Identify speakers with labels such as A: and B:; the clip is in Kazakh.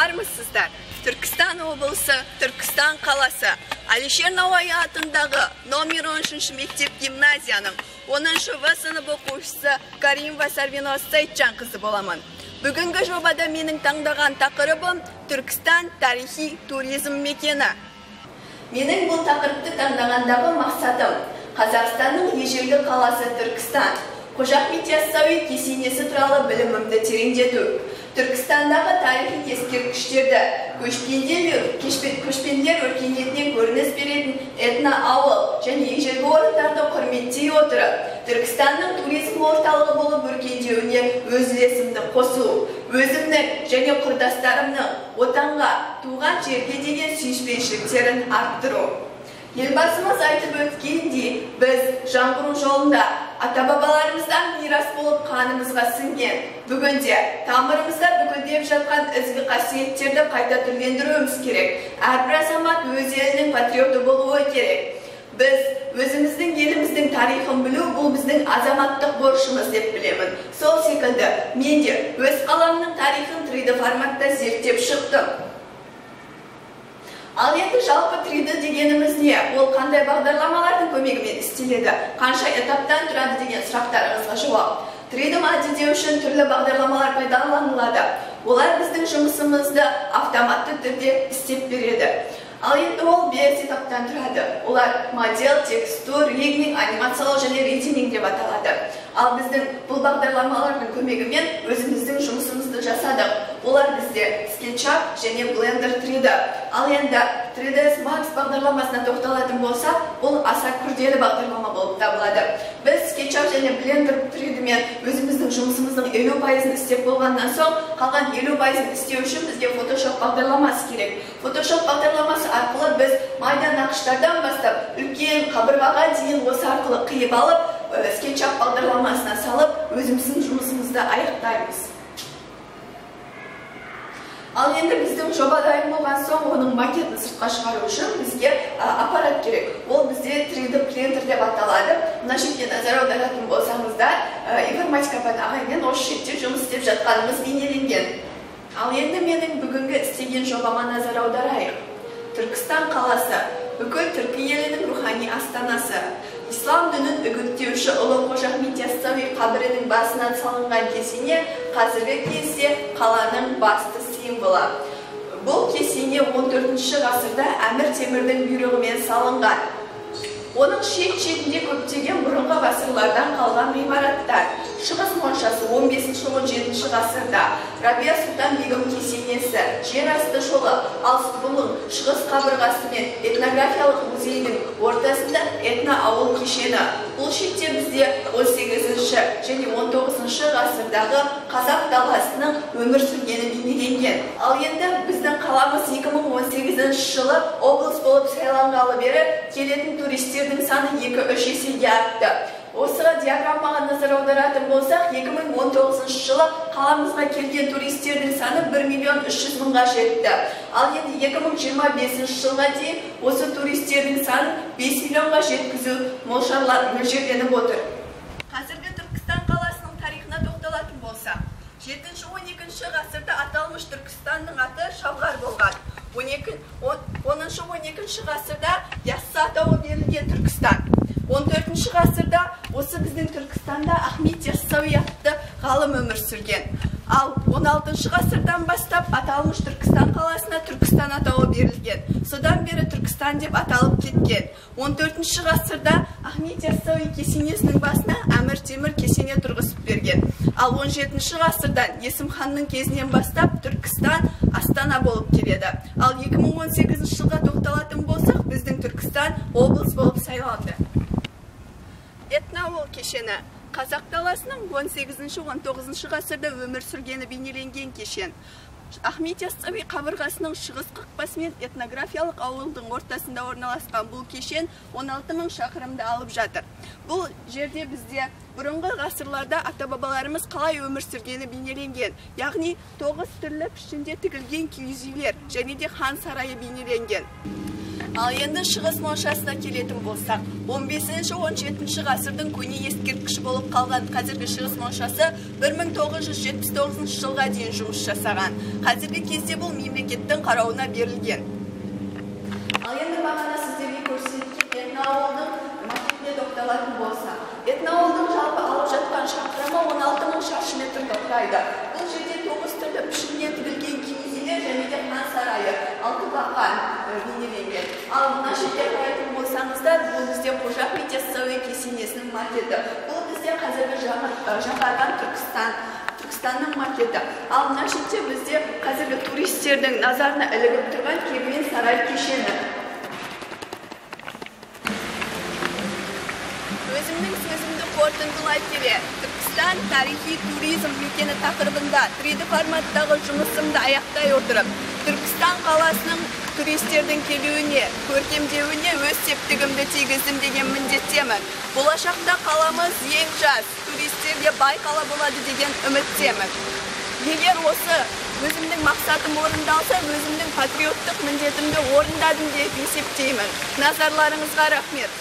A: Армысыздар! Түркістан облысы, Түркістан қаласы, Әлішер Науайы атындағы номер 13 мектеп гимназияның 10 В сынып оқушысы Каримова Сарвиноз Сайтжан қызы боламын. Бүгінгі жобада менің таңдаған тақырыбым Түркістан тарихи туризм мекені. Менің бұл тақырыпты таңдағандағы мақсатым Қазақстанның ежелгі қаласы Түркістан, Қожа Ахмет Яссауи кесенесі туралы білімімді тереңдету. Түркістандағы тарихи ескерткіштерді, көшпенділер өркениетінен көрініс беретін этноауыл және ежелгі орындарды құрметтей отырып, Түркістанның туризм орталығы болып өркендеуіне өз үлесімді қосу, өзімнің және құрдастарымның отанға, туған жерге деген сүйіспеншіліктерін арттыру. Елбасымыз айтып өткендей, біз жаңғыру жолында ата-бабаларымыздан мирас болып қанымызға сіңген, бүгінде тамырымызда бүкілдеп жатқан ізгі қасиеттерді қайта түрлендіруіміз керек. Әрбір азамат өз елінің патриоты болуы керек. Біз өзіміздің еліміздің тарихын білу бұл біздің азаматтық борышымыз деп білемін. Сол секілді мен де өз қаламның тарихын 3D форматта зерттеп шықтым. Ал енді жалпы 3D дегеніміз не? Ол қандай бағдарламалардың көмегімен істеледі? Қанша этаптан тұрады деген сұрақтарыңызға жауап. 3D модельдеу үшін түрлі бағдарламалар пайдаланылады. Олар біздің жұмысымызды автоматты түрде істеп береді. Ал енді ол 5 этаптан тұрады. Олар модель, текстур, риггинг, анимациялау және рендеринг деп аталады. Ал біздің бұл бағдарламалардың көмегімен өзіміздің жұмысымызды жасадық. Олар бізде SketchUp және Blender 3D. Ал енді 3ds Max бағдарламасына тоқталатын болсақ, бұл аса күрделі бағдарлама болып табылады. Біз SketchUp және Blender 3D-мен өзіміздің жұмысымыздың 50%-ын істеп болғаннан соң, қалған 50%-ын істеу үшін бізге Photoshop бағдарламасы керек. Photoshop бағдарламасы арқылы біз майда нақыштардан бастап үлкен қабырғаға дейін осы арқылы қиып алып, SketchUp бағдарламасына салып, өзіміздің жұмысымызды аяқтаймыз. Ал енді біздің жоба дайын болған соң, оның макетін сыртқа шығару үшін бізге аппарат керек. Ол бізде 3D принтер деп аталады. Мына шетке назар аударатын болсаңыздар, информатика пәні ағаймен осы шетте жұмыс істеп жатқанымыз бейнеленген. Ал енді менің бүгінгі істеген жобама назар аударайық. Түркістан қаласы, бүкіл түркі елінің рухани астанасы. Ислам дінін үгіттеуші ұлы Қожа Ахмет Яссауи қабірінің басынан салынған кесене қазіргі кезде қаланың басты символы. Бұл кесене 14 ғасырда Әмір Темірдің бұйрығымен салынған. Оның шет-шетінде көптеген бұрынғы ғасырлардан қалған ғимараттар. Шығыс моншасы 15-17 ғасырда, Рабия Сұлтан Бегім кесенесі, жер асты жолы, ал бұның шығыс қабырғасы мен этнографиялық музейдің ортасында этноауыл кешені. Бұл шетте бізде 18 және 19 ғасырдағы қазақ даласының өмір сүргені бейнеленген. Ал енді біздің қаламыз 2018 жылы облыс болып сайланғалы бері келетін туристердің саны 2-3 есеге артты. Осыға диаграммаға назар аударатын болсақ, 2019 жылы қаламызға келген туристердің саны 1 миллион 300 мыңға жетті. Ал енді 2025 жылға дейін осы туристердің санын 5 миллионға жеткізу мөлшерленіп отыр. Қазіргі Түркістан қаласының тарихына тоқталатын болсақ, 7-12 ғасырда аталмыш Түркістанның аты Шавғар болған. 10-12 ғасырда Яссы атауы берілген Түркістан. 14 ғасырда осы біздің Түркістанда Ахмет Яссауи атты ғалым өмір сүрген. Ал 16 ғасырдан бастап аталмыш Түркістан қаласына Түркістан атауы берілген. Содан бері Түркістан деп аталып кеткен. 14 ғасырда Ахмет Яссауи кесенесінің басына Әмір Темір кесене тұрғызып берген. Ал 17 ғасырдан Есім ханның кезінен бастап Түркістан астана болып келеді. Ал 2018 жылға тоқталатын болсақ, біздің Түркістан облыс болып сайланды. Этноауыл кешені қазақ даласының 18-19 ғасырда өмір сүргені бейнеленген кешен. Ахмет Яссауи қабырғасының шығыс қақпасы мен этнографиялық ауылдың ортасында орналасқан бұл кешен 16 мың шақырымды алып жатыр. Бұл жерде бізде бұрынғы ғасырларда ата-бабаларымыз қалай өмір сүргені бейнеленген, яғни 9 түрлі пішінде тігілген киіз үйлер және де хан сарайы бейнеленген. Ал енді Шығыс моншасына келетін болсақ, 15-17 ғасырдың көне ескерткіші болып қалған қазіргі Шығыс моншасы 1979 жылға дейін жұмыс жасаған. Қазіргі кезде бұл мемлекеттің қарауына берілген. Ал енді бағана сіздерге көрсеткен этноауылдың макетіне тоқталатын болсақ, этноауылдың жалпы алып жатқан шақырымы 16 мың шаршы метрді құрайды. Бұл жерде 9 түрлі пішіннен тігілген киіз үйлер және де хан сарайы, Алтыбақан бейнеленген. Ал мына жерде қарайтын болсаңыздар, бұл бізде Қожа Ахмет Яссауи кесенесінің макеті. Бұл бізде қазіргі жаңарған Түркістанның макеті. Ал мына жерде бізде қазіргі туристердің назарына ілігіп тұрған керуен сарай кешені. Өзімнің сөзімді қорытындылай келе, Түркістан тарихи туризм мекені тақырыбында 3D форматтағы жұмысымды аяқтай отырып, Түркістан қаласының туристердің келуіне, көркемдеуіне өз септігімді тигіздім деген міндеттемін. Болашақта қаламыз ең жас, туристерге бай қала болады деген үміттемін. Егер осы өзімнің мақсатым орындалса, өзімнің патриоттық міндетімді орындадым деп есептеймін. Назарларыңызға рахмет.